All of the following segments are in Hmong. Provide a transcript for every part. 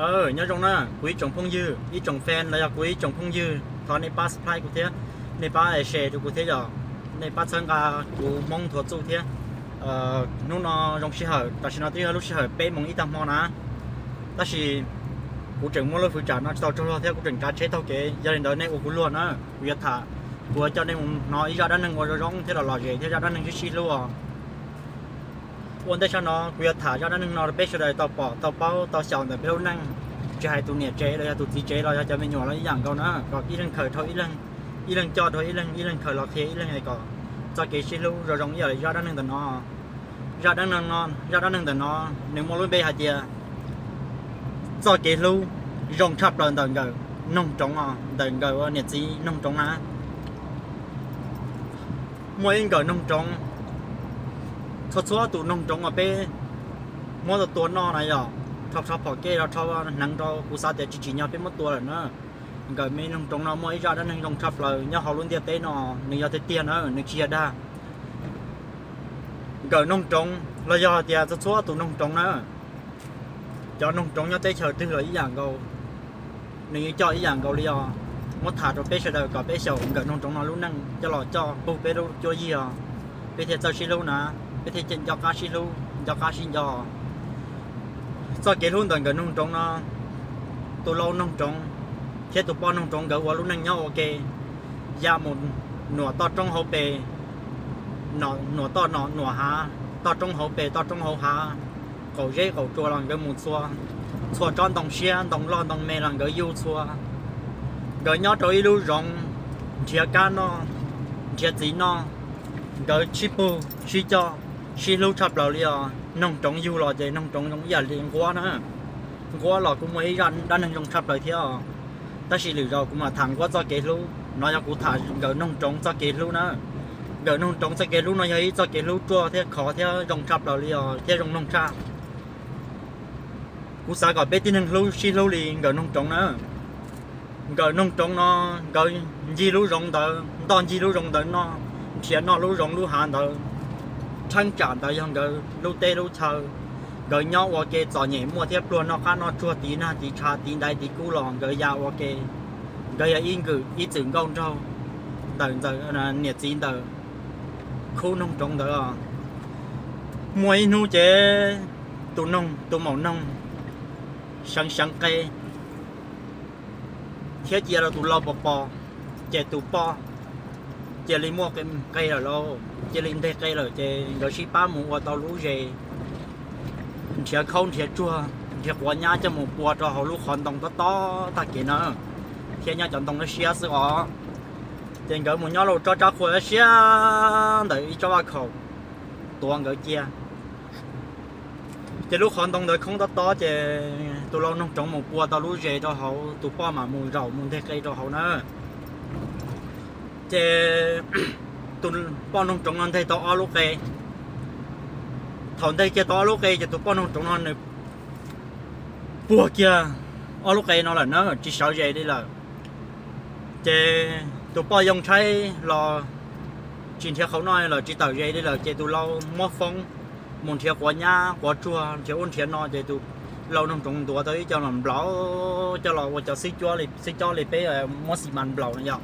Nyob zoo na kuv ib tsoom phooj ywg, ib tsoom fan los yog kuv ib tsoom phooj ywg, thov nej pab subscribe kuv thiab, nej pab share rau kuv thiab, yog nej pab txhawb nqa kuv Hmoob Thuav Txuj thiab. Hnub no zoo sij hawm, tam sim no twb yog lub sij hawm peb moos ib tag hmo na, tab sis kuv tseem muaj lub fwv tsam no tsis tau tsaug zog thiab kuv tseem tsav tsheb taug kev, yog li ntawd nej ua kuv luag na. Kuv yuav tham, kuv yuav coj nej mus hnov ib zaj dab neeg ua zoo zoo thiab los lom zem thiab zaj dab neeg sib sib hlub os. Ua ntej sab no kuv yuav tham zaj dab neeg no rau peb sawv daws tau pom tau paub tau xyaum ntawm peb lub neej, tsis hais tus niam tsev los yog tus txiv tsev los yog cov me nyuam los ib yam nkaus na, kom ib leeg khaws dhau ib leeg, ib leeg coj dhau ib leeg, ib leeg khaws los qhia ib leeg es kom txoj kev sib hlub zoo zoo ib yam li zaj dab neeg ntawm no. Zaj dab neeg no, zaj dab neeg ntawm no nws muaj lub npe hais tias txoj kev hlub zoo tshaj plaws ntawm nkawm noog roov os, ntawm nkawm niam txiv noog roov na. Muaj ib nkawm noog roov, txhua txhua tus noog roov uas peb muab tua tua noj na yom, rho rho phom kej, rho rho hneev rau, kuv xav tias tsis tsim nyog peb muab tua lawm na. Nkawm me noog roov no muaj ib zaj dab neeg zoo tshaj plaws nyob hauv lub ntiaj teb no, nws yog tiag tiag na, nws tsis yog dag. Nkawm noog roov los yog tias txhua txhua tus noog roov na, cov noog roov nyob teb chaws twg los ib yam nkaus, nws yeej coj ib yam nkaus li os. Muab tham rau peb sawv daws kom peb xyaum nkawm noog roov no lub neej coj los coj pug peb lub cuab yig os, peb thiaj txawj sib hlub na, peb thiaj nco qab sib hlub, nco qab sib nco. Txoj kev hlub ntawm nkawm noog roov no, tus lau noog roov thiab tus poj noog roov nkawd ua lub neej nyob ua ke, ya mus nuam toj roob hauv pes, nuam toj nuam hav, toj roob hauv pes toj roob hauv hav, qaum zeb qaum tsua los nkawd mus txhua, txhua tsob ntoo siab ntoo loj ntoo me los nkawd yug txhua. Nkawd nyob rau ib lub zoov, nrhiav kab noj, nrhiav txiv noj, nkawd sib pug sib coj, sib hlub tshaj plaws li os. Noog roov yug los ces noog roov zoo ib yam li nquab na, nquab los kuj muaj ib zaj dab neeg zoo tshaj plaws thiab os. Tab sis lwm zaus kuv mam tham nquab txoj kev hlub, no yog kuv tham nkawm noog roov txoj kev hlub na. Nkawm noog roov txoj kev hlub no yog ib txoj kev hlub ruaj thiab khov thiab zoo tshaj plaws li os thiab zoo mloog tshaj. Kuv xav kom peb tib neeg hlub sib hlub li nkawm noog roov na. Nkawm noog roov no, nkawd ncig lub zoov ntawd, ntoj ncig lub zoov ntawd noj, nrhiav noj lub zoov lub hav ntawd, rheeb tsam ntawd yog nkawd lub teb lub chaw. Nkawd nyob ua ke txom nyem muaj thiab pluag noj qab noj tsuag tiv nag tiv tshav tiv ntaiv tiv kub los nkawd ya ua ke. Nkawd yog ib nkawm ib txwm nkauj nraug ntawm niam txiv ntawm khub noog roov ntawd os. Muaj ib hnub ces tus noog, tus maum noog seev seev qe thiab cia rau tus lau pos pos, ces tus poj cia li muaj qe lawm lauj, cia li nteg qe lawm ces nkawd sib pab mus ua tau lub zes, nrhiav khaub nrhiav tsuag nrhiav quav nyab coj mus pua rau hauv lub qhov ntoo tob tob tag kev na, thiab nyob cov ntoo siab xwb os. Ces nkawd mus nyob rau tsob tsab qhua siab ntawm ib tsob vaj khaum, tuav nkawd cia. Ces lub qhov ntoo ntawd khoob tob tob ces tus lau noog roov mus pua tau lub zes rau hauv, tus poj mam mus zaum mus nteg qe rau hauv na. Ces tus poj noog roov no nteg tau ob lub qe. Thaum nteg kiag tau ob lub qe ces tus poj noog roov no nws puag kiag ob lub qe no lawm na, tsis sawv zes li lawm. Ces tus poj yoo tshaib los tsis nrhiav qhov noj lawm, tsis tawm zes li lawm, ces tus lau muab foob mus nrhiav quav nyab quav tsuag nrhiav ub nrhiav no, ces tus lau noog roov ntuav tau ib co mas nplaum coj los ua cov xwb cob li peb muab xi mas nplaum no yom.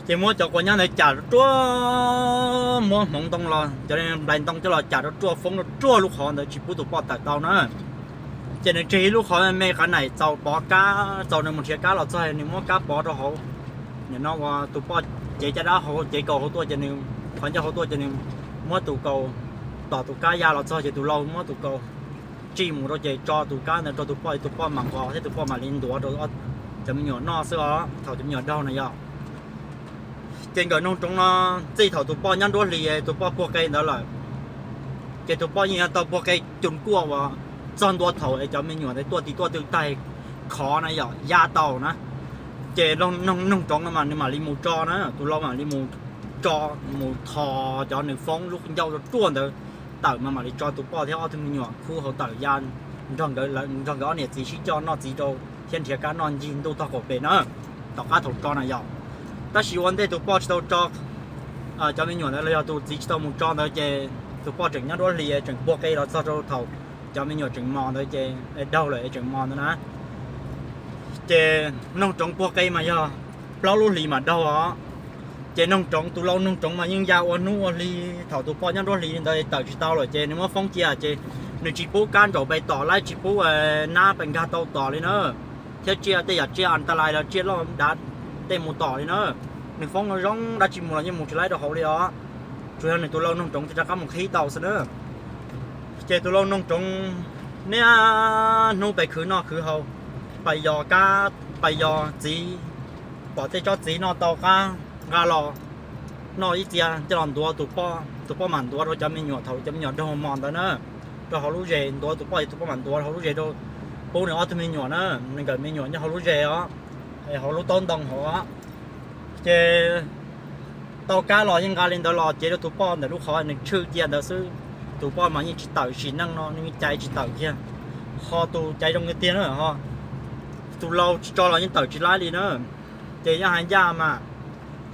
Ces muab cov quav nyab ntawd cam ruaj, muab hmoov ntoo los cov nplais ntoo coj los cam ruaj ruaj, foob ruaj ruaj lub qhov ntawd tsis pub tus poj tawm tau na. Ces nws tseg ib lub qhov me qav naim txaus pov kab, txaus nws mus nrhiav kab los txog nws muab kab pov rau hauv. Nim no uas tus poj cev caj dab hauv, cev kaus hauv tuaj ces nws, qhov ncauj hauv tuaj ces nws muab tus kaus tom tus kab ya los txog ces tus lau muab tus kaus tsij mus rau ces tso tus kab ntawd rau tus poj, tus poj mam nqos thiab tus poj mam li ntuav rau cov me nyuam noj xwb os, thaum cov me nyuam daug na yom. Ces nkawm noog roov no txij thaum tus poj nyob nruab hlis, tus poj puag qe ntawd lawm, ces tus poj yeej yuav tau puag qe cus kuaj uas txog ntua thaum es cov me nyuam ntawd tuaj tim tuaj twg taig khov na yom, ya tau na. Ces noog roov no mas nws mam li mus tso na, tus lau mam li mus tso, mus tho cov nws foob lub ncauj ruaj ruaj ntawd tawm mas mam li tso tus poj thiab ob tug me nyuam khub hauv tawm ya nrog nkawd ob niam txiv sib coj noj txiv rau thiab nrhiav kab noj ncig ntuj tog qaum pem na, tom qab thaum tso na yom. Tab sis ua ntej tus poj tsis tau tso cov me nyuam ntawd los yog tus txiv tsis tau mus tso ntawd ces tus poj tseem nyob nruab hlis tseem puag qe los txog rau thaum cov me nyuam tseem mos ntawd ces daug lawm es tseem mos ntawd na. Ces noog roov puag qe mas yog plaub lub hlis mam daug os. Ces noog roov, tus lau noog roov mas yeej ya ua hnub ua hli. Thaum tus poj nyob nruab hlis ntawd tawm tsis tau lawm ces nws muab foob cia ces nws tsis pub kab ntsaum pes tom lawm, tsis pub nab pes nkag tau tom li na, thiab tsiaj, tej yam tsiaj a ta lais los tsiaj loj dav tej mus tom li na. Nws foob zoo dab tsi mus los yeej mus tsis laib rau hauv li os. Tsuas yog nws tus lau noog roov thiaj rov qab mus qhib tau xwb na. Ces tus lau noog roov niaj hnub pes khwv noj khwv haus, pes yos kab, pes yos txiv, pom tej tsob txiv noj tau qab nqa los noj ib txhia coj los ntuav tus poj, tus poj mam ntuav rau cov me nyuam thaum cov me nyuam daug mos ntawd na, rau hauv lub zes. Ntuav tus poj ces tus poj mam ntuav rau hauv lub zes rau pub nws ob tug me nyuam na, nws nkawm me nyuam nyob hauv lub zes os, hauv lub taub ntoo hauv. Ces tau kab los yeej nqa li ntawd los cev rau tus poj ntawm lub qhov nws tshwj cia ntawd xwb. Tus poj mas yeej tsis tawm, sim neej no nws cais tsis tawm kiag, ho tus caiv zoo tiag tiag na, tus lau tsis tso los yeej tawm tsis laib li na. Ces yeej hais ncaj mas,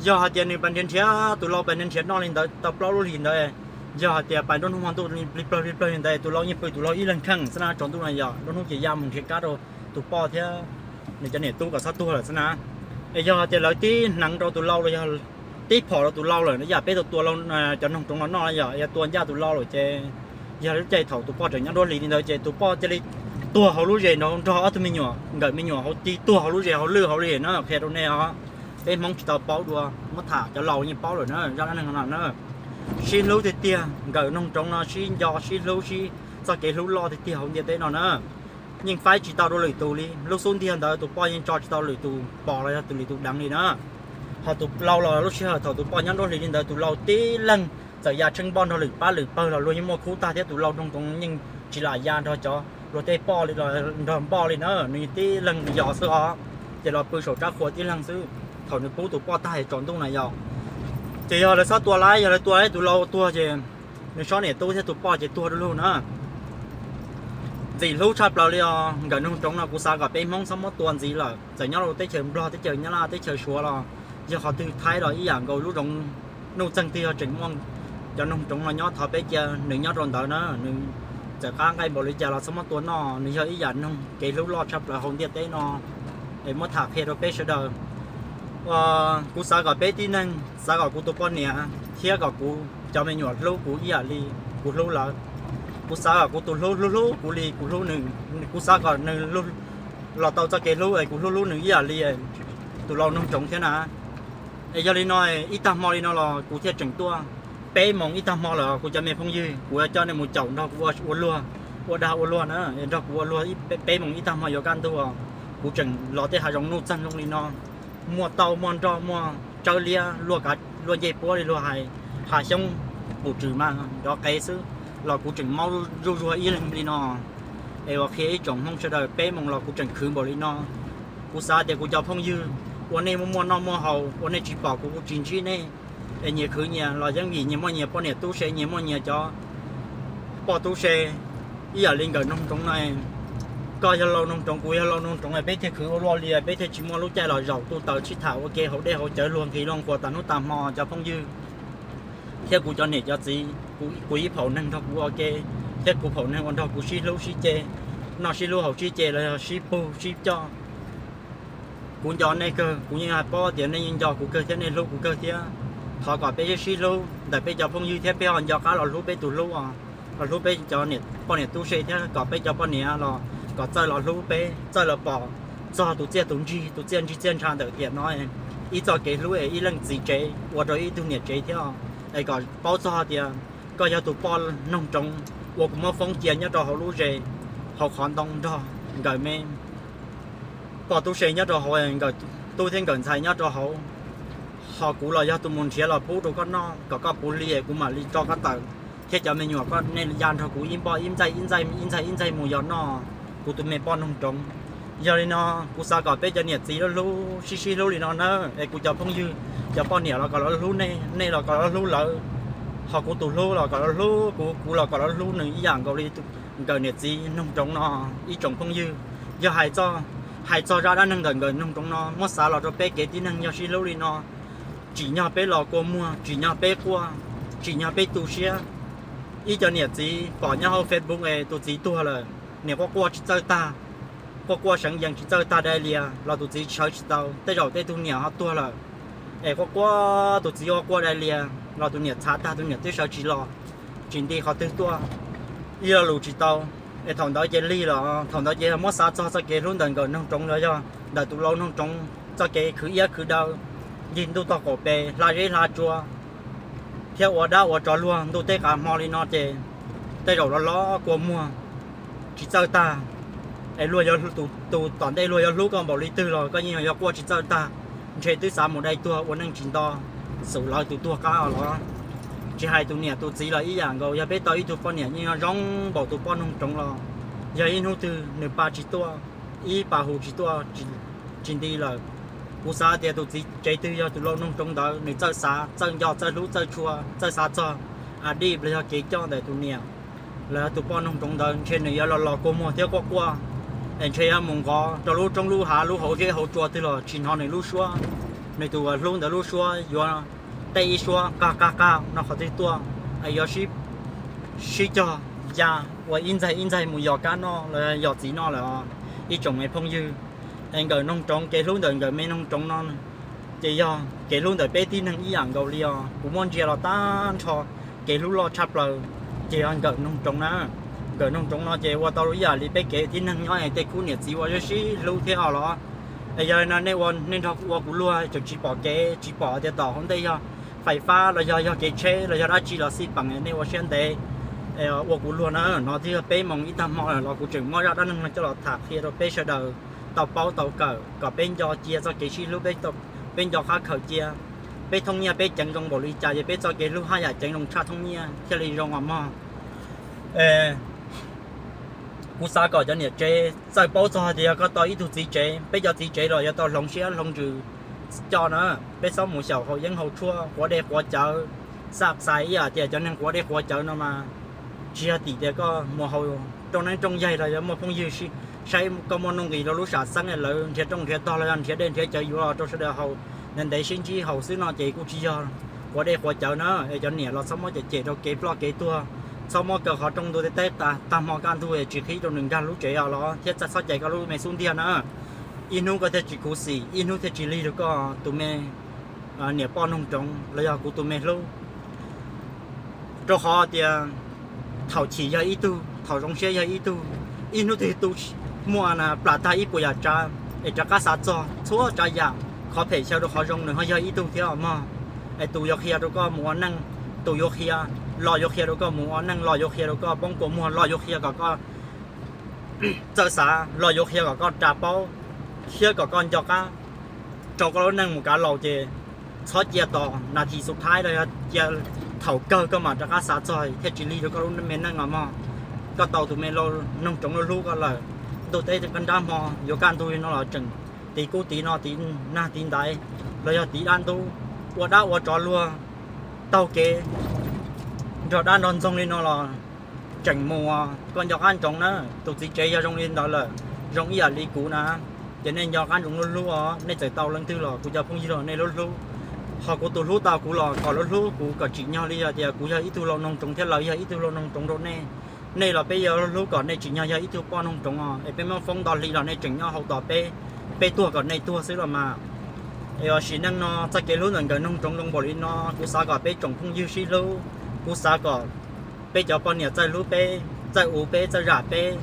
yog hais tias nws pais nrhiav nrhiav, tus lau pais nrhiav nrhiav noj li ntawd tau plaub lub hlis ntawd, yog hais tias pais nruab hnub hmo ntuj plig plawg plig plawg li ntawd tus lau yeej pw tus lau ib leeg kheej xwb na. Tsaus ntuj no yog nruab hnub ces ya mus nrhiav kab rau tus poj thiab nws cov niam tub kom txhob tuag lawm xwb na. Es yog hais tias lawv tib hneev rau tus lau los yog tib phom rau tus lau lawm no yam peb tau tua cov noog roov los noj yog yog tua ncaj tus lau lawm ces yog lub caij thaum tus poj tseem nyob nruab hlis li ntawd ces tus poj cia li tuag hauv lub zes nrog ob tug me nyuam, nkawm me nyuam hauv, cia li tuag hauv lub zes hauv lwj hauv li na. Qhia rau nej os, peb Hmoob tsis tau paub dua, muab tham cov laus yeej paub lawm na zaj dab neeg no na. Sib hlub tiag tiag, nkawm noog roov no sib nco sib hlub, sib txoj kev hlub loj tiag tiag hauv ntiaj teb no na. Yeej faib tsis tau rau lwm tus li, lub xub ntiag ntawd tus poj yeej tso tsis tau lwm tus pom los yog tus lwm tus deev li na. Ho tus lau los lub sij hawm thaum tus poj nyob nruab hlis li ntawd tus lau tib leeg txawm ya tsheej npoj nrog lwm pab lwm pawg los luag yeej muaj khub tag thiab tus lau noog roov yeej tsis lam ya nrog cov luag tej poj li los nrog npoj li na, nws tib leeg yos xwb os. Ces los pw saum tsab qhua tib leeg xwb, thaum nws pub tus poj tag es tsaus ntuj na yog. Ces yog lawv txhob tua laib, yog lawv tua laib tus lau tuag ces nws sob niam tub thiab tus poj ces tuag du lug na. Ntxim hlub tshaj plaws li os, nkawm noog roov no kuv xav kom peb Hmoob txhob muab tua ntxiv lawm, txawm nyob rau teb chaws Nplog, teb chaws Nyab Laj, teb chaws Suav los yog qhov twg Thaib los ib yam nkaus, lub zoov nuj txeeg twg yog tseem muaj cov noog roov no nyob thov peb cia nws nyob rau ntawd na, nws txawm qab nqaij npaum li cas los txhob muab tua noj, nws yog ib yam noog kev hlub loj tshaj plaws hauv ntiaj teb no. Es muab tham qhia rau peb sawv daws. Kuv xav kom peb tib neeg, xav kom kuv tus poj niam thiab kom kuv cov me nyuam hlub kuv ib yam li kuv hlub lawv. Kuv xav kom kuv tus hlub hlub hlub kuv li kuv hlub nws, kuv xav kom nws los tau txoj kev hlub es kuv hlub hlub nws ib yam li tus lau noog roov thiab na. Es yog li no, ib tag hmo li no los kuv thiaj tseem tuaj. Peb moos ib tag hmo lawm kuv cov me phooj ywg, kuv yuav coj nej mus caum nrog kuv ua luag, ua dag ua luag na, nrog kuv ua luag peb moos ib tag hmo yuav kaj ntug. Kuv tseem los tej hav zoov nuj txeeg zoo li no, muaj tauj muaj nroj muaj tsawb liab luaj ncej puab li luag hais, hav xyoob pum tswm mas nrov qev xwb los kuv tseem maub zuj zuag ib leeg li no. Es ua qhia ib tsoom Hmoob sawv daws, peb moos los kuv tseem khwv npaum li no. Kuv xav tias kuv cov phooj ywg, ua nej muaj muaj noj muaj haus, ua nej tsis pom kuv, kuv tsis ntsib nej, es nyias khwv nyias los yeej vim nyias muaj nyias poj niam tub se, nyias muaj nyias cov poj tub se. Ib yam li nkawm noog roov no, koj yog lau noog roov, kuv yog lau noog roov, peb thiaj khwv ua luaj li, peb thiaj tsis muaj lub caij los zaum tu taws sib tham ua ke hauv dej hauv cawv luag nqhis luag nquas tas hnub tas hmo cov phooj ywg. Thiab kuv cov niam cov txiv, kuv ib phaum neeg nrog kuv ua ke, thiab kuv phaum neeg uas nrog kuv sib hlub sib ce, noj sib hlub haus sib ce los yog sib pug sib coj. Kuv nco nej kawg, kuv yeej hais paub tias nej yeej nco kuv kawg thiab nej hlub kuv kawg thiab. Thov kom peb sib hlub ntawm peb cov phooj ywg thiab peb ho nco qab los hlub peb tus hlub, los hlub peb cov poj niam tub se thiab kom peb cov poj niam los kom txawj los hlub peb, txawj los pom txog tus txiaj tus ntsig, tus txiaj ntsig txiaj ntsha ntawm tiam no. Ib txoj kev hlub es ib leej txiv tsev ua rau ib tug niam tsev thiab. Es kom paub txog tias koj yog tus poj noog roov uas kuv muab foob cia nyob rau hauv lub zes, hauv qhov ntoo nrog nkawm me poj tub se nyob rau hauv, nkawm tub thiab nkawm ntxhais nyob rau hauv. Ho kuv los yog tus mus nrhiav los pub rau koj noj kom koj puv hli, kuv mam li tso koj tawm thiab cov me nyuam koj nej ya nrog kuv ib npoj ib ntxaij ib ntxaij ib ntxaij ib ntxaij mus yos noj, kuv tus me poj noog roov. Yog li no, kuv xav kom peb cov niam txiv hlub hlub sib sib hlub li no na, es kuv cov phooj ywg, cov poj niam los kom lawv hlub nej, nej los kom lawv hlub lawv. Ho kuv tus hlub los kom lawv hlub kuv, kuv los kom lawv hlub nws ib yam nkaus li nkawm niam txiv noog roov no. Ib tsoom phooj ywg, yog hais txog zaj dab neeg ntawm nkawm noog roov no muab xav los rau peb kev tib neeg yog sib hlub li no, tsim nyog peb los kua muag, tsim nyog peb quaj, tsim nyog peb tu siab, Ib cov niam txiv pom nyob hauv Facebook es tus txiv tuag lawm, niam quaj quaj tsis txawj tag, quaj quaj seev yees tsis txawj tag dai lias los tus txiv sawv tsis tau. Tej zaum tej tug niam ho tuag lawm es quaj quaj tus txiv ua quaj dai lias los tus niam txhav tag, tus niam twb sawv tsis los, tsis nti qhov twg tuaj, ib lo lus tsis tau. Es thaum ntawd ces lig los thaum ntawd ces muab xav txog txoj kev hlub ntawm nkawm noog roov los yog ntawm tus lau noog roov txoj kev khwv iab khwv daw, ncig ntuj tog qaum pes hla zeb hla tsua thiab ua dab ua tsov luag ntuj teb qas hmo li no ces tej zaum los los kua muag tsis txawj tag. Es luag, tus tom ntej luag yuav hlub koj npaum li twg los koj yeej yuav quaj tsis txawj tag, ntshe twb xav mus dai tuag ua neej tsis nto, xum lawv tus tuag qab os los. Tsis hais tus niam tus txiv los ib yam nkaus, yog peb tau ib tug poj niam yeej zoo npaum tus poj noog roov los yog ib hnub twg nws pa tsis tuaj, ib pa hu tsis tuaj, tsis nti lawm. Kuv xav tias tus txiv tsev twg yog tus lau noog roov ntawd nws txawj xav, txawj nco, txawj hlub, txawj tshua, txawj xav txog a dij los yog kev coj ntawm tus niam los yog tus poj noog roov ntawd ntshe nws yuav los los kua muag thiab quaj quaj, es ntshe yuav mus nqov rau lub roob lub hav lub hauv zeb hauv tsua twg los tsis hnov nws lub suab, nws tus hlub ntawd lub suab yuav tej ib suab qag qag qag no qhov twg tuaj, es yuav sib cog ya ua ib ntxaig ib ntxaig mus yos kab noj los yos txiv noj lawm. Ib tsoom me phooj ywg, es nkawm noog roov, kev hlub ntawm nkawm me noog roov no ces yog kev hlub ntawm peb tib neeg ib yam nkaus li os. Kuv muab ntsia los tag nrho kev hlub loj tshaj plaws ces yog nkawm noog roov na. Nkawm noog roov no ces ua tau ib yam li peb kev tib neeg nyob es tej khub niam txiv ua sib hlub thiab os los. Es yog no nej ua, nej nrog ua kuv luag tseem tsis pom kev tsis pom tias tom hauv ntej yog fais fab los yog yog kev tsheb los yog dab tsi los xij peem, nej ua siab ntev ua kuv luag na. No twb yog peb moos ib tag hmo los kuv tseem muab zaj dab neeg no coj los tham qhia rau peb sawv daws tau paub tau kawm kom peb nco cia txoj kev sib hlub, peb nco qab khaws cia. Peb thooj nyiaj peb ceev zoo npaum li cas ces peb txoj kev hlub haj yam ceev zoo tshaj thooj nyiaj thiaj li zoo os mog. Kuv xav kom cov niam tsev txawj paub txog hais tias yog koj tau ib tug txiv tsev, peb cov txiv tsev los yuav tau hloov siab hloov ntsws coj na. Peb txhob mus xyaum haus yeeb haus tshuaj quav dej quav cawv. Xav xaiv ib yam tias cov neeg quav dej quav cawv no mas tsis yog tim tias koj mus haus rooj neeb rooj yaig los yog muaj phooj ywg saib koj muaj nuj nqis rau lub sam xeeb lawv nrhiav rooj nrhiav tog los yog nrhiav dej nrhiav cawv yuav rau sawv daws haus ntev ntev sib ntsib haus xwb no ces kuj tsis yog quav dej quav cawv na. Es cov niam los txhob muab cem cem rau kev ploj kev tuag, txhob muab kaw qhov rooj ntuj teb tag hmo kaj ntug es tsis qhib rau nws nkag lub tsev os los thiab txhob cais koj lub me xub ntiag na. Ib hnub koj thiaj tsis khuv xim, ib hnub thiaj tsis lig rau koj tus me niam poj noog roov los yog kuv tus me hlub. Rau qhov tias thaum chim yog ib tug, thaum zoo siab yog ib tug, ib hnub twg tu muaj plam tag ib puas yam tsav es rov qab xav txog txhua tsav yam, qhov phem xyaw rau qhov zoo nws ho yog ib tug thiab os mog. Es tus yuav qhia rau koj mus ua neej, tus yuav qhia, los yuav qhia rau koj mus ua neej, los yuav qhia rau koj poob kua muag, los yuav qhia kom koj txawj xav, los yuav qhia kom koj ras paub thiab kom koj nco qab rau koj lub neej mus kav laus ces txhob cia tos nas this xub thaib los yog cia thaum kawg koj mam rov qab xav txog thiaj tsis lig rau koj lub me neej os mog. Koj tau tus me lau noog roov hlub koj lawm, ntuj teb nrab hmo yuav kaj ntug li no los tseem tiv kub tiv no tiv nag tiv ntaiv los yog tiv dab ntub, ua dab ua tsov luag taug kev nrog dab nrog ntxoog li no los tseem mus. Koj nco qab ntsoov na, tus txiv tsev yog zoo li ntawd lawm, zoo ib yam li kuv na, ces nej nco qab ntsoov hlub hlub os. Nej txawm tau leej twg los kuv cov phooj ywg los nej hlub hlub, ho kuv tus hlub tau kuv los kom hlub hlub kuv kom tsim nyog li yog tias kuv yog ib tug lau noog roov thiab lawv yog ib tug lau noog roov rau nej. Nej los peb yuav hlub kom nej tsim nyog yog ib tug poj noog roov os, es peb muab foob nto hli los nej tseem nyob hauv tos peb, peb tuag kom nej tuag xwb los mas. Es ua sim neej no txoj kev hlub ntawm nkawm noog roov zoo npaum li no, kuv xav kom peb tsoom phooj ywg sib hlub, kuv xav kom peb cov poj niam txawj hlub peb, txawj uv peb, txawj zam peb.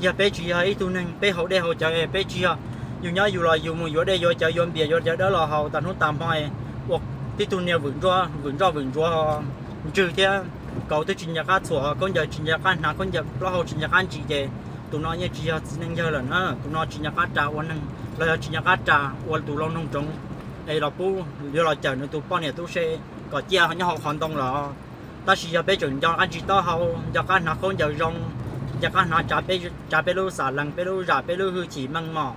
Yog peb tsis yog ib tug neeg, peb haus dej haus cawv es peb tsis yog, yus nyob yus los yus mus yuav dej yuav cawv yuav npias yuav cawv dawb los haus tas hnub tas hmo es ua tib tug niag vwm ntsoj vwm ntsuav ntswg thiab, kauv twb tsis nco qab txhuam, khaub ncaws tsis nco qab hnav, khaub ncaws plaub hau tsis nco qab ntsim ces tus no yeej tsis yog txiv neej yawg lawm na. Tus no tsis nco qab ras ua neeg los yog tsis nco qab ras ua tus lau noog roov es los pub yuav los cawm nws tus poj niam tub se kom ciaj nyob hauv qhov ntoo los. Tab sis yog peb tseem nco qab ntsis taub hau, nco qab hnav khaub ncaws zoo, nco qab hnav tsav peb lub xam lees, peb lub zam, peb lub hwj chim meej mom,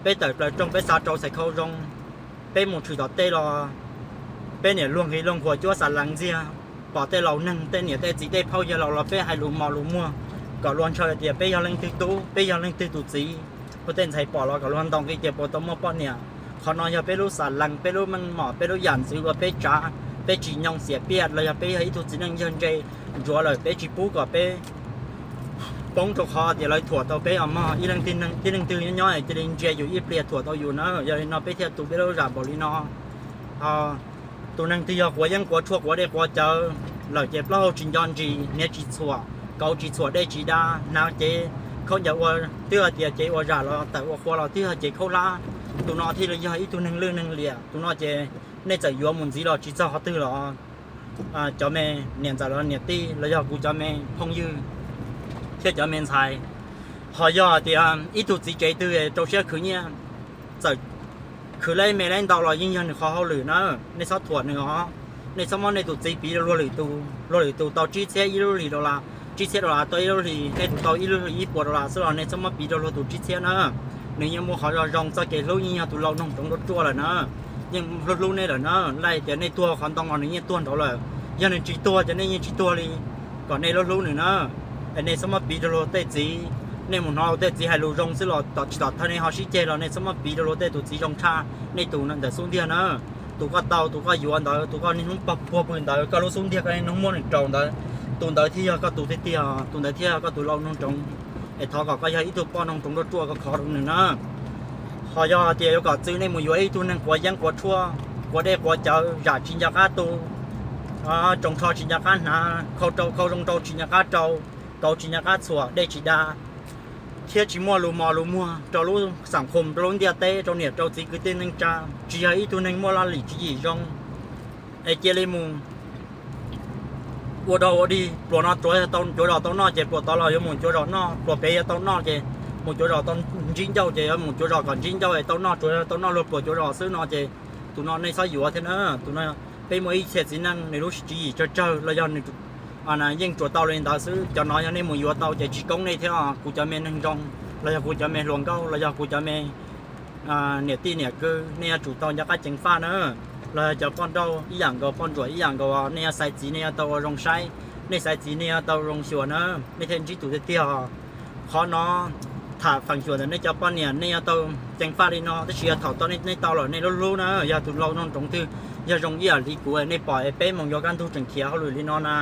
peb tawm plaws rooj peb xav rau txhais khau zoo, peb mus tshwm tom tej los peb niam luag nqis luag nquag cuab xam lees ntxiag, pom tej laus neeg tej niam tej txiv tej phaub yawg laus los peb hais lus mos lus muag kom luag ntshaw tias peb yog leej twg tub, peb yog leej twg tus txiv, ua tej ntxhais pom los kom luag ntaus nqi tias puas tau muaj poj niam. Qhov no yog peb lub xam lees, peb lub meej mom, peb lub yam ntxwv uas peb tsav, peb tsis nyoo xiam piaj los yog peb yog ib tug txiv neej yawg ntse ntsuav lawm, peb tsis pub kom peb poob rau qhov tias lawv thuam tau peb os mog. Ib leej tib neeg twg nyob nyob cia li ntsia yus ib pliag thuam tau yus na. Yog li no peb thiaj tu peb lub zam npaum li no. Tus neeg twg yog quav yeeb quav tshuaj quav dej quav cawv lawm ces plaub hau tsis nco ntsis, hniav tsis txhuam, kauv tsis txhuam, dej tsis da, hnav cev khaub ncaws ua, twb hais tias cev ua zam los tawm ua qhua los twb yog cev khaub hlab, tus no thiaj li yog ib tug neeg lwj neeg liam. Tus no ces nej txawm yuav mus ntxiv los tsis txog qhov twg los cov me niam ntxawm los niam tij los yog kuv cov me phooj ywg thiab cov me ntxhais, ho yog tias ib tug txiv tsev twg rau siab khwv nyiaj, txawm khwv lawm me lawm ntau los yeej yog nws qhov hauj lwm na. Nej txhob thuam nws os. Nej txhob muab nej tus txiv piv rau luag lwm tus. Luag lwm tus tau tsib txhiab ib lub hlis dollar, tsib txhiab dollar tau ib lub hlis, nej tus tau ib lub hlis ib puas dollar xwb los nej txhob muab piv rau luag tus tsib txhiab na. Nws yeej muaj qhov zoo zoo, txoj kev hlub yeej yog tus lau noog roov ruaj ruaj lawm na, yeej hlub hlub nej lawm na. Laj tias nej tuag qhov ntoo los nws yeej tuag nraud lawm, yog nws tsis tuag ces nej yeej tsis tuag li. Kom nej hlub hlub nws na, es nej txhob muab piv rau luag tej txiv. Nej mus hnov luag tej txiv hais lus zoo xwb los tom tsis tom thawj nej ho sib ceg los nej txhob muab piv rau luag tej tus txiv zoo tshaj nej tus ntawm xub ntiag na. Tus koj tau, tus koj yuav ntawd, tus koj niaj hnub puag pw ntawd, koj lub xub ntiag koj niaj hnub muab nws raus ntawd, tus ntawd thiaj yog koj tus tiag tiag, tus ntawd thiaj yog koj tus lau noog roov. Es thov kom koj yog ib tug poj noog roov ruaj ruaj khov kho rau nws na. Ho yog tias yuav kom txwv nej mus yuav ib tug neeg quav yeeb quav tshuaj, quav dej quav cawv, zam tsis nco qab tu, tsoos tsho tsis nco qab hnav, khau rau khau zoo rau tsis nco qab rau, kauv tsis nco qab txhuam, dej tsis da, thiab tsis muaj lus mos lus muag rau lub xam khum, rau lub ntiaj teb, rau niam rau txiv kwv tij neej tsa, tsis yog ib tug neeg muaj laj lim tswv yim zoo, es cia li mus ua dog ua dig. Pluas no tsuav yog tau cuav zos tau noj ces pluas tod los yuav mus cuav zos noj, pluas pem yog tau noj ces mus cuav zos tau ntsib ncauj ces yuav mus cuav zos kom ntsib ncauj es tau noj, tsuav yog tau noj luag pluas cuav zos xwb no ces tus no nej txhob yuav thiab na. Tus no peb muaj ib txhia txiv neej nws lub tswv yim tsawg tsawg los yog nws yeej tsuas tau li ntawd xwb. Cov no yog nej mus yuav tau ces tsis koob nej thiab os kuv cov me neeg zoo, los yog kuv cov me hluas nkauj, los yog kuv cov me niam tij niam kwv, nej yuav tsum tau nco qab ceev faj na. Los yog cov poj nrauj ib yam nkaus, poj ntsuam ib yam nkaus, nej yuav xaiv txiv nej yuav tau ua zoo saib, nej xaiv txiv nej yuav tau zoo xyuas na, nej thiaj ntsib tus tiag tiag. Qhov no tham feem xyuam ntawm nej cov poj niam nej yuav tau ceev faj li no, tab sis yog thaum tau nej tau lawm nej lub hlub na, yog tus lau noog roov twg yog zoo ib yam li kuv nej pom es peb moos yuav kaj ntug tseem khiav hauj lwm li no na.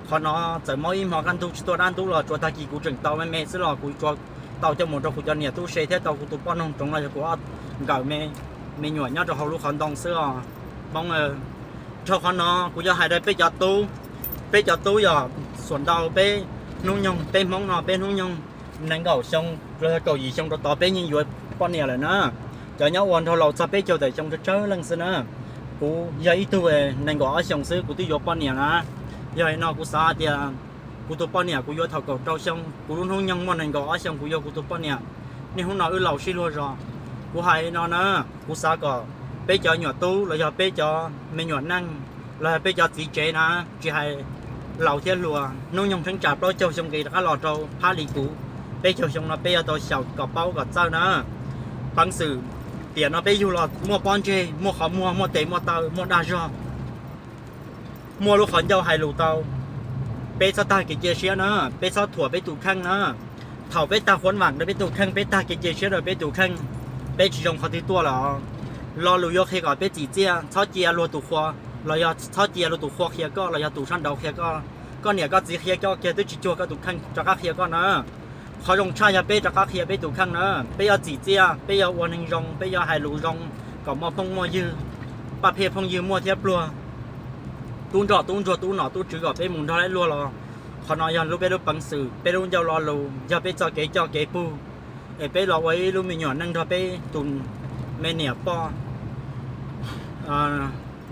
Qhov no txawm mob ib hmo kaj ntug tsis tuaj dab ntub los tsuav tag kis kuv tseem tau me me xwb los kuv tsuav tau coj mus rau kuv cov niam tub se thiab tau kuv tus poj noog roov los yog kuv ob nkawm me, me nyuam nyob rau hauv lub qhov ntoo xwb os. Hmoob, dhau qhov no kuv yuav hais rau peb cov tub, peb cov tub yog xuas ntau peb hnub nyoog, peb Hmoob no peb hnub nyoog nees nkaum xyoo los yog kaum yim xyoo rau tod peb yeej yuav poj niam lawm na. Cov nyob ua nrog laus txog peb caug tawm xyoo tsawg tsawg leej xwb na. Kuv yog ib tug nees nkaum ob xyoos xwb kuv twb yuav poj niam na. Yog li no kuv xav tias kuv tus poj niam kuv yuav thaum kaum rau xyoo, kuv lub hnub nyoog muaj nees nkaum ob xyoos kuv yuav kuv tus poj niam. Niaj hnub no wb laus sib luag zos. Kuv hais li no na, kuv xav kom peb cov nyuam tub los yog peb cov me nyuam neej los yog peb cov txiv tsev na, tsis hais laus thiab hluas, hnub nyoog theeb tsam plaub caug xyoo nqis rov qab los rau phab li kuv, peb caug xyoo no peb yuav tau xyaum kom paub kom txawj na. Peev xwm tiam no peb yug los muaj pob ntseg, muaj qhov muag, muaj tes muaj taw, muaj dag zog, muaj lub qhov ncauj hais lus tau. Peb txhob tag kev cia siab na, peb txhob thuam peb tus kheej na. Thaum peb tag huab vam rau peb tus kheej, peb tag kev cia siab rau peb tus kheej, peb tsis zoo qhov twg tuaj lawm. Lo lus yuav qhia kom peb txim txiaj, txhob cia luag tus qhua, los yog txhob cia luag tus qhua qhia koj, los yog tus sab nraud qhia koj, koj niam koj txiv qhia koj kiag twb tsis cuag koj tus kheej rov qab qhia koj na. Qhov zoo tshaj yog peb rov qab qhia peb tus kheej na. Peb yuav txim txiaj, peb yuav ua neeg zoo, peb yuav hais lus zoo, kom muaj phooj muaj ywg, paj phiaj phooj ywg muaj thiab pluag, tub nroj tub ntsuag, tub nom tub tswv kom peb mus nrog luag los. Qhov no yog lub peb lub peev xwm, peb lub ncauj lo lus, yog peb txoj kev coj kev pug, es peb los ua ib lub me nyuam neej nrog peb tus me niam poj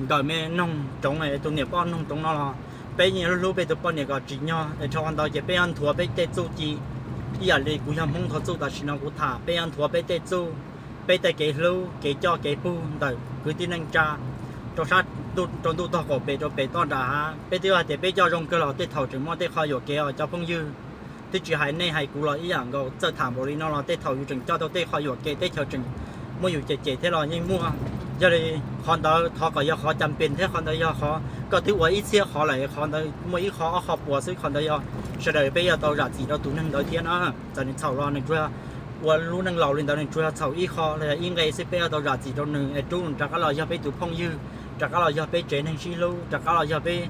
nkawm me noog roov, tus niam poj noog roov no los peb yeej hlub hlub peb tus poj niam kom tsim nyog es dhau qhov ntawd ces peb yuav nthuav peb tej txuj ci ib yam li kuv yog Hmoob nthuav txuj tam sim no kuv tham, peb yuav nthuav peb tej txuj, peb tej kev hlub kev coj kev pug ntawm kwv tij neej tsa rau sab, rau ntuj tog qaum pem rau pem toj nram hav. Peb twb hais tias peb coj zoo kawg los tej thaum tseem muaj tej qho yuam kev os cov phooj ywg. Twb tsis hais nej hais kuv los ib yam nkaus, txawj tham npaum li no los tej thaum yus tseem coj tau tej qho yuam kev, teb chaws tseem muab yus cem cem thiab los yeej muaj. Yog li qhov ntawd thov kom yog qhov cas pes thiab qhov ntawd yog qhov koj twb ua ib txhiab qhov lawm, qhov ntawd muaj ib qho ob qho puas xwb, qhov ntawd yog sawv daws peb yuav tau zam txim rau tus neeg ntawd thiab na. Txawm nws txhaum los nws tsuas yog ua lub neej laus li ntawd nws tsuas yog txhaum ib qho los yog ib nqe xwb, peb yuav tau zam txim rau nws es rub nws rov qab los yog peb tus phooj ywg, rov qab los yog peb tsev neeg sib hlub, rov qab los yog peb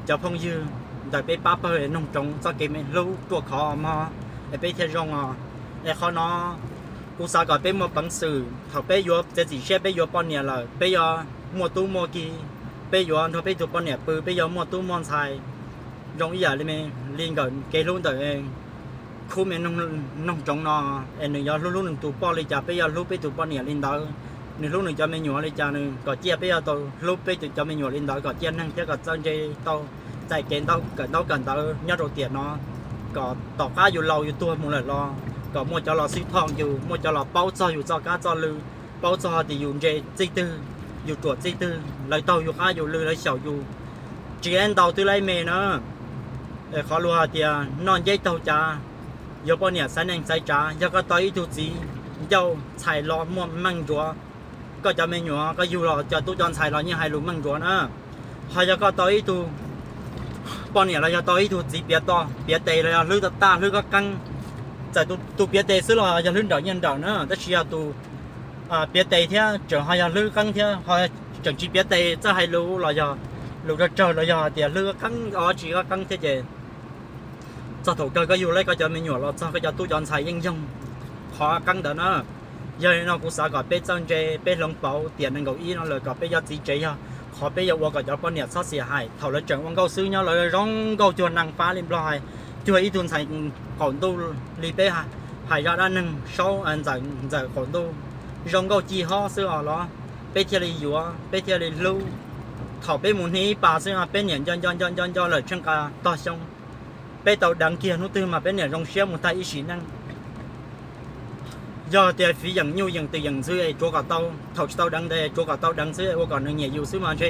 cov phooj ywg ntawm peb pab pawg noog roov txoj kev me hlub ruaj khov mog, es peb thiaj zoo os. Es qhov no kuv xav kom peb muaj peev xwm thaum peb yuav txiav txim siab peb yuav poj niam lawm, peb yuav muaj tub muaj ki, peb yuav nrog peb tug poj niam pw, peb yuav muaj tub muaj ntxhais zoo ib yam li me, li nkawm kev hlub ntawm khub me noog roov no, es nws yuav hlub hlub nws tus poj li cas peb yuav hlub peb tus poj niam li ntawd, nws hlub nws cov me nyuam li cas nws kom ciaj peb yuav tau hlub peb tus cov me nyuam li ntawd kom ciaj neeg thiab kom txawj ntse tau txais kev kawm ntaub kawm ntawv nyob rau tiam no, kom tom qab yus laus yus tuag mus lawm los kom muaj cov los xwb thoj yus, muaj cov los paub txog yus txoj kab txoj lw, paub txog tias yus ntse txij twg, yus ruam txij twg, lawv taug yus qab yus lw lawv xyaum yus, tsis ib ntau twb laib me na. Qhov luag hais tias noj nceb taug cav, yuav poj niam xaiv neeg xaiv tsav, yog koj tau ib tug txiv ncauj ntxhais los muaj meej ntsuav, koj cov me nyuam koj yug los cov tub cov ntxhais los yeej hais lus meej ntsuav na. Ho yog koj tau ib tug poj niam los yog tau ib tug txiv piav to piav tes los yog hlwb tau taj hlwb qab qeeb, txawm tus piav tes xwb los yog hlwb nrawm nyiaj nrawm na, tab sis yog tus piav tes thiab tseem ho yog hlwb qeeb thiab, ho tseem tsis piav tes txawj hais lus los yog lus rog tsawg los yog tias hlwb qeeb ob tsis qab qeeb thiab ces txog thaum kawg koj yug laib koj cov me nyuam los txog koj cov tub cov ntxhais yeej yoog qhov qeeb ntawd na. Yog li no kuv xav kom peb txawj ntse, peb hloov pauv tiam nees nkaum ib no lawm kom peb cov txiv tsev yog qhov peb yuav ua kom cov poj niam txhob xiam hais. Thaum lawv tseem ua nkauj xwb nyob lawv zoo nkauj cuag neeg fab li nplog hais, cuag ib tug ntxhais qaum ntuj li peb hais zaj dab neeg saub ntxawm qaum ntuj, zoo nkauj ci hob xwb os los peb thiaj li yuav, peb thiaj li hlub. Thaum peb mus hnia ib pas xwb peb niam nco nco nco nco nco lawm tsheej qa tog xyoo, peb tau deev kiag hnub twg mas peb niam zoo siab mus tag ib sim neej. Yog tias fiv yeem nyuj yeem twm yeem ntxhw es tsuav kom tau, thaum tsis tau deev ntawd tsuav kom tau deev xwb ua kom nws nyiam yus xwb mas ntshe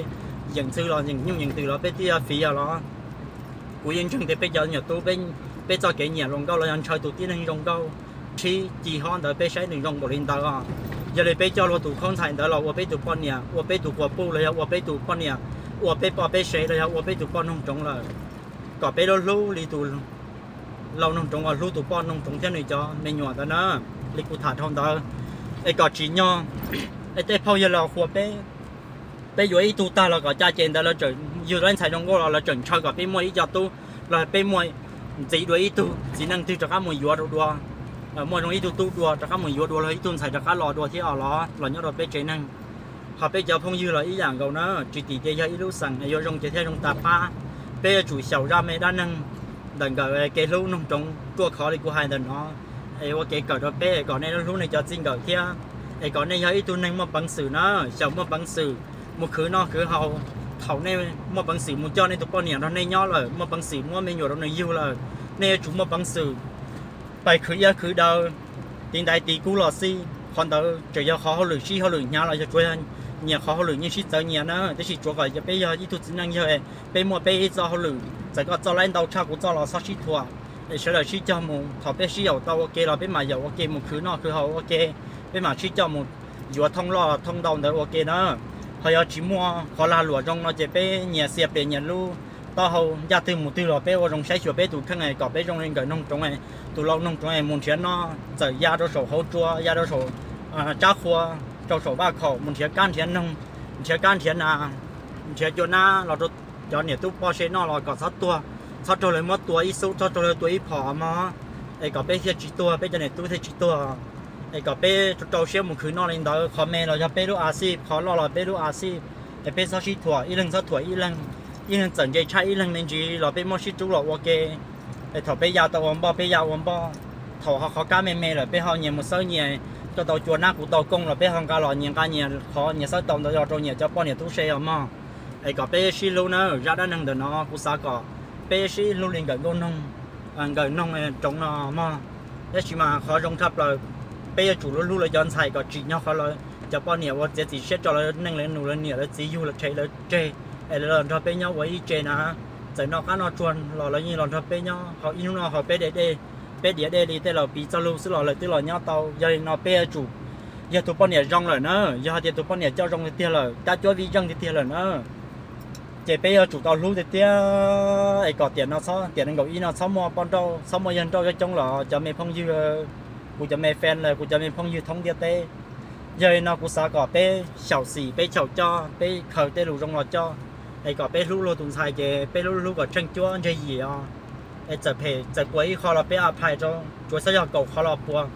yeem ntxhw los yeem nyuj yeem twm los peb twb yuav fiv os los. Kuv yeej ntseeg tias peb cov nyuam tub, peb txoj kev nyiam luag nkauj los yog ntshaw tus tib neeg zoo nkauj, rhib ci hob ntawd peb saib nws zoo npaum li ntawd os. Yog li peb coj luag tus khaub ntxhais ntawd los ua peb tus poj niam, ua peb tus quas puj los yog ua peb tus poj niam, ua peb poj peb sev los yog ua peb tus poj noog roov lawm, kom peb hlub hlub li tus lau noog roov uas hlub tus poj noog roov thiab nws cov me nyuam ntawd na, li kuv tham dhau ntawd. Es kom tsim nyog, es tej phooj ywg los qhuas peb, peb yuav ib tug tag los kom caj ces ntawd lawv tseem yug tau ntxhais zoo nkauj los lawv tseem ntshaw kom peb muaj ib co tub, los peb muaj ntxiv dua ib tug txiv neej twg rov qab mus yuav rau dua, muaj zoo ib tug tub dua rov qab mus yuav dua los ib tug ntxhais rov qab los dua thiab os los los nyob rau peb tsev neeg. Ho peb cov phooj ywg los ib yam nkaus na, tsis tim tias yog ib lub xeem yuav zoo ces thiaj zoo tas pab. Peb yuav tsum xyaum zaj me dab neeg ntawm nkawm kev hlub noog roov ruaj khov li kuv hais ntawm no, es ua kev kawm rau peb kom nej hlub nej cov txij nkawm thiab, es kom nej yog ib tug neeg muaj peev xwm na, xyaum muaj peev xwm mus khwv noj khwv haus. Thaum nej muaj peev xwm mus coj nej tus poj niam nrog nej nyob lawm, muaj peev xwm muab me nyuam rau nws yug lawm, nej yuav tsum muaj peev xwm pais khwv iab khwv daw, tiv ntaiv tiv kub los xij. Qhov ntawd tseem yog qhov hauj lwm sib hauj lwm hnyav los yog tsuas yog nyias qhov hauj lwm nyias sib txawv nyias na, tiam sis tsuav kom peb yog ib tug txiv neej yog peb muaj peb ib txoj hauj lwm, txawm koj txoj laib ntau tshaj kuv txoj los txhob sib thuam, es sawv daws sib cog mus. Thaum peb sib yaum tau ua ke los peb mam yaum ua ke mus khwv noj khwv haus ua ke, peb mam sib coj mus yuav thooj loj thooj ntau ntawd ua ke na. Ho yog tsis muaj qhov lag luam zoo no ces peb nyias xia pem nyias lub taub hau, ncaj twg mus twg los peb ua zoo saib xyuas peb tus kheej kom peb zoo li nkawm noog roov, tus lau noog roov mus nrhiav noj txawm ya rau saum hauv tsua, ya rau saum tsab qhua, rau saum vaj khaum, mus nrhiav kab nrhiav noog, nrhiav kab nrhiav nas, nrhiav cua nab los rau cov niam tub poj se noj los kom txhob tuag, txhob raug lawv muab tua ib xub, txhob raug lawv tua ib phom mog, es kom peb thiaj tsis tuag, peb cov niam tub thiaj tsis tuag. Es kom peb rau siab mus khwv noj li ntawd, qhov me los yog peb lub a xij, qhov loj los peb lub a xij, es peb txhob sib thuam, ib leeg txhob thuam ib leeg, ib leeg txawm ntse tshaj ib leeg me ntsis los peb muab sib rub los ua ke. Es thaum peb ya tau ua npoj peb ya ua npoj, thaum ho qhov kab me me lawm peb ho nyias mus xawb nyias, koj tau cua nab kuv tau kooj los peb ho nqa los nyias nqa nyias qhov, nyias xawb tau ntawd los rau nyias cov poj niam tub se os mog. Es kom peb sib hlub na, zaj dab neeg ntawm no kuv xav kom peb sib hlub li nkawm nkauj noog, nkawm noog roov no mog. Tab sis mas qhov zoo tshaj plaws, peb yuav tsum hlub hlub lawv cov ntxhais kom tsim nyog qhov lawv cov poj niam ua txiav txim siab tso lawv neej lawv nus lawv niam lawv txiv yug lawv tshev lawv tseg, es lawv los nrog peb nyob ua ib tse na. Txawm noj qab noj tsuag los lawv yeej los nrog peb nyob, ho ib hnub no ho peb dej dej, peb diav dej li tej laus piv txoj lus xwb los lawv twb los nyob tau. Yog li no peb yuav tsum, yog tus poj niam zoo lawm na, yog hais tias tus poj niam coj zoo tiag tiag lawm, cab cuab vij zeej tiag tiag lawm na, ces peb yuav tsum tau hlub tiag tiag, es kom tiam no txhob, tiam nees nkaum ib no txhob muaj poj nrauj, txhob muaj yawg nrauj coob coob los cov me phooj ywg, kuv cov me fan los kuv cov me phooj ywg thoob ntiaj teb. Yog li no kuv xav kom peb xyaum xim, peb xyaum coj, peb khaws tej lus zoo los coj, Es kom peb hlub luag tus ntxhais ces peb hlub hlub kom tsheej cuab ntseg yim os. Es txawm phem txawm puas ib qho los peb a phais rau, tsuav xyov yog kaum qhov los puas,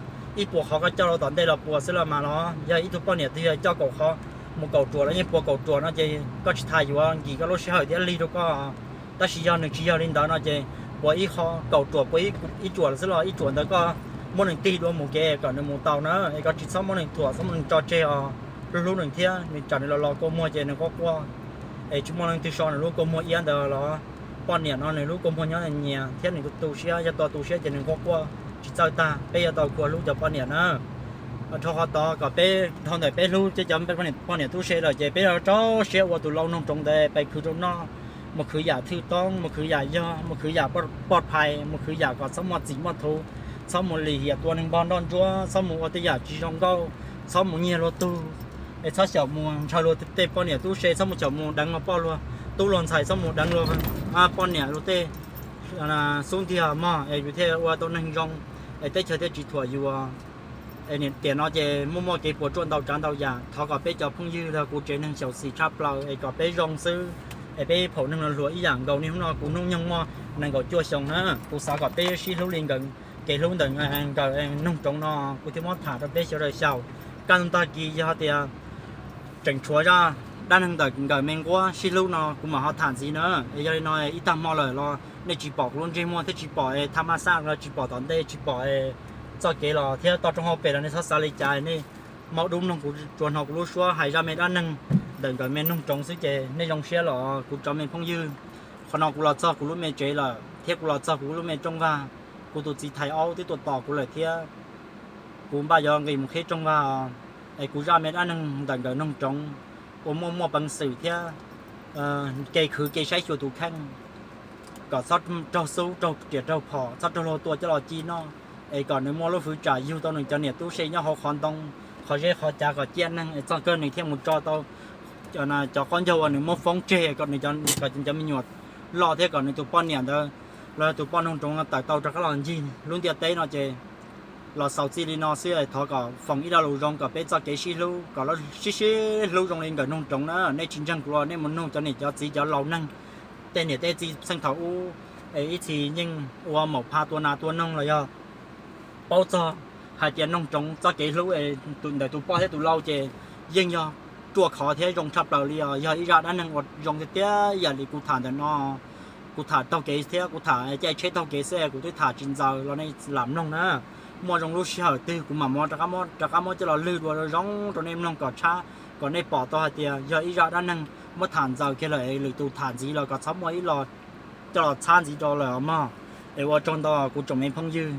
ib puas qhov koj coj rau tom ntej los puas xwb los mas los yog ib tug poj niam twg yog coj kaum qhov mus kaum ruam los yeej puas kaum ruam no ces koj tsis tas yuav nkim koj lub sij hawm thiab lig rau koj. Tab sis yog nws tsis yog li ntawd no ces puas ib qho kaum ruam puas ib ruam xwb los ib ruam ntawd koj muab nws tig dua mus kev kom nws mus tau na, es koj tsis txhob muab nws thuam txhob muab nws tso tseg os. Hlub hlub nws thiab nws tsam nws los los kua muag ces nws quaj quaj, es tsis muaj leej twg so nws lub kua muag iab ntawd los. Poj niam no nws lub kua muag nyob nyias thiab nws tu siab, yog tau tu siab ces nws quaj quaj tsis txawj tag. Peb yuav tau kua hlub cov poj niam na. Dhau qhov tod kom peb dhau ntawm peb hlub cov poj niam tub se lawm ces peb rau siab ua tus lau noog roov ntawd pais khwv rau noj, mus khwv yam thwj toob, mus khwv yam yog, mus khwv yam poj phais, mus khwv yam kom txhob muaj txim muaj thuv, txhob mus lim hiam tua neeg npog nroj ntsuab, txhob mus ua tej yam tsis zoo nkauj, txhob mus nyiag luag tug, es txhob xyaum mus ntshaw luag tej poj niam tub se, txhob mus xyaum mus deev luag poj luag tub luag ntxhais, txhob mus deev luag poj niam luag tej xub ntiag mog, es yus thiaj ua tau neeg zoo, es teb chaws thiaj tsis thuam yus. Es tiam no ces muaj muaj kev puas tsuaj ntau tsav ntau yam. Thov kom peb cov phooj ywg los kuv tsev neeg xyaum xim tshaj plaws es kom peb zoo xwb, es peb phaum neeg los hluas ib yam nkaus. Niaj hnub no kuv hnub nyoog muaj nees nkaum cuaj xyoo na, kuv xav kom peb sib hlub li nkawm, kev hlub ntawm nkawm noog roov no kuv thiaj muab tham rau peb sawv daws xyaum. Kaj ntug tag kis yog tias tseem tshuav zaj dab neeg ntawm nkawm me nquab sib hlub no kuv mam ho tham ntxiv na. Es yog li no ib tag hmo lawm los nej tsis pom kuv lub ntsej muag thiab tsis pom es tha maj xaj los tsis pom tom ntej tsis pom txoj kev los thiab toj roob hauv pes los nej txhob xav li cas, nej maub dub mloog kuv tsuas hnov kuv lub suab hais zaj me dab neeg ntawm nkawm me noog roov xwb ces nej zoo siab los kuv cov me phooj ywg. Qhov no kuv los txog kuv lub me tsev lawm thiab kuv los txog kuv lub me rooj vag. Kuv tus txiv thais aub twb tuaj tos kuv lawm thiab kuv npaj yuav nqis mus qhib rooj vag os. Es kuv zaj me dab neeg ntawm nkawm noog roov uas muaj muaj peev xwm thiab kev khwv kev saib xyuas tus kheej, kom txhob raug xub raug riam raug phom, txhob raug luag tua coj los ci noj, es kom nws muaj lub hwv tsam yug tau nws cov niam tub se nyob hauv qhov ntoo, qhov zeb qhov cav kom ciaj neeg es txog kawg nws thiaj mus tso tau cov qaub ncaug uas nws muab foob tseg kom nws, kom cov me nyuam loj thiab kom nws tus poj niam ntawd los tus poj noog roov tawm tau rov qab los ncig lub ntiaj teb no ces los xaus txij li no xwb. Thov kom foom ib lo lus zoo kom peb txoj kev sib hlub kom sib sib hlub zoo li nkawm noog roov na. Nej tsis ntseeg kuv los nej mus nug cov niam cov txiv cov laus neeg, tej niam tej txiv xeej thaum ub es ib txhis yeej ua maum pha tua nas tua noog los yog paub txog hais tias noog roov txoj kev hlub ntawm tus poj thiab tus lau ces yeej yog ruaj khov thiab zoo tshaj plaws li os. Yog ib zaj dab neeg uas zoo tiag tiag ib yam li kuv tham ntawm no. Kuv tham taug kev thiab kuv tham caij tsheb taug kev xwb, kuv twb tham tsis ntxaws los nej lam mloog na. Muaj zoo lub sij hawm twg kuv mam rov qab muab coj los lwg dua zoo rau nej mloog kom tshab, kom nej pom tau hais tias yog ib zaj dab neeg muab tham ntxaws kiag lawm es lwm tus tham ntxiv los kom txhob muaj ib los coj los txhab ntxiv rau lawm os mog. Es ua tsaug ntau kuv tsoom me phooj ywg.